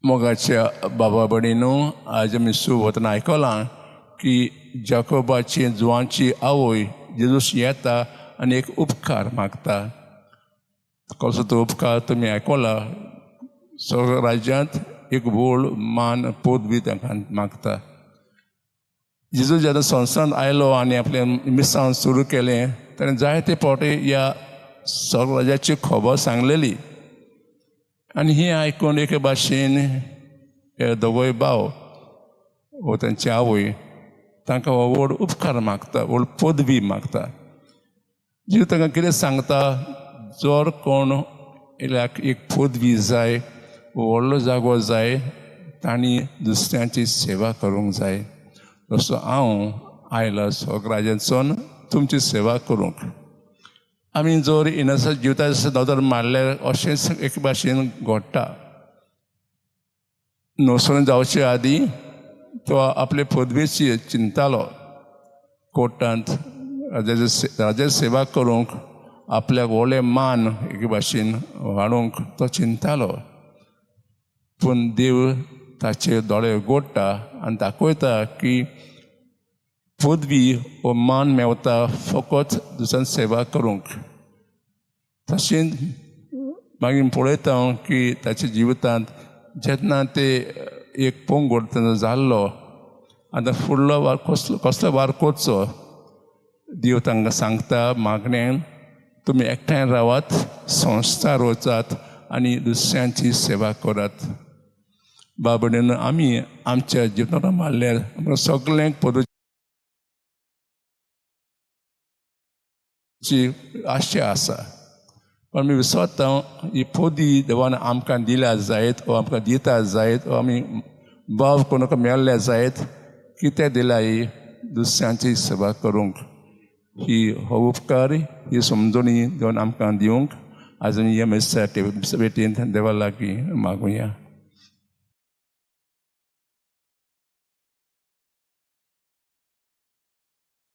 मोगाच्या बाबा भयणीनो, आज आमी सुवतना आयकलां की जाकोबाची जुवांची आवय जेजूस येता आनी एक उपकार मागता. कसो तो उपकार तुमी आयकला. सगळ्या राज्यांत एक व्हड मान पदवी तांकां मागता. जेजू जेन्ना संवसारांत आयलो आनी आपलें मिसांव सुरू केलें, ताणें जायते फावटी ह्या स्वर्ग राज्याची खबर सांगलेली. आनी हें आयकून एके भाशेन हे दोगोय भाव वो तांची आवय तांकां हो व्हड उपकार मागता, व्हड पदवी मागता. जेजू तांकां कितें सांगता? जर कोण एक पदवी जाय, व्हडलो जागो जाय, तांणी दुसऱ्यांची सेवा करूंक जाय, जसो हांव आयला स्वर्ग राज्यांतसून तुमची सेवा करूंक. आमी जर इनोसंट जिविता नदर मारल्यार अशेंच एक भाशेन घडटा. नोसरण जावचे आदीं तो आपले पदवेची चिंतालो. कोर्टांत राजा सेवा करूंक, आपल्याक व्हडलें मान एके भाशेन हाडूंक तो चिंतालो. पूण देव ताचे दोळे उगडटा आनी दाखयता की पदवी वो मान मेवता फकत दुसऱ्यान सेवा करूंक. तशेंच मागीर पळयता हांव की ताच्या जिवितांत जेन्ना ते एक पंगड तेन्ना जाल्लो, आतां फुडलो वार कसलो, कसलो वार करचो, देव तांकां सांगता मागण्यान, तुमी एकठांय रावात, संस्था रोचात आनी दुसऱ्यांची सेवा करात. बाबडेन, आमी आमच्या जिवितांत मारल्यार आमकां सगळ्यांक पदची आशा आसा. पण आमी विसरता, ही पदी देवान आमकां दिल्या जायत वो आमकां दिता जायत वो आमी भाव कोणाक मेळ्ळ्या जायत, कितें दिल्या? ही दुसऱ्यांची सेवा करूंक. ही हो उपकार, ही समजणी देवान आमकां दिवंक आज आमी ह्या मिसाचे भेटींत देवा लागीं मागुया.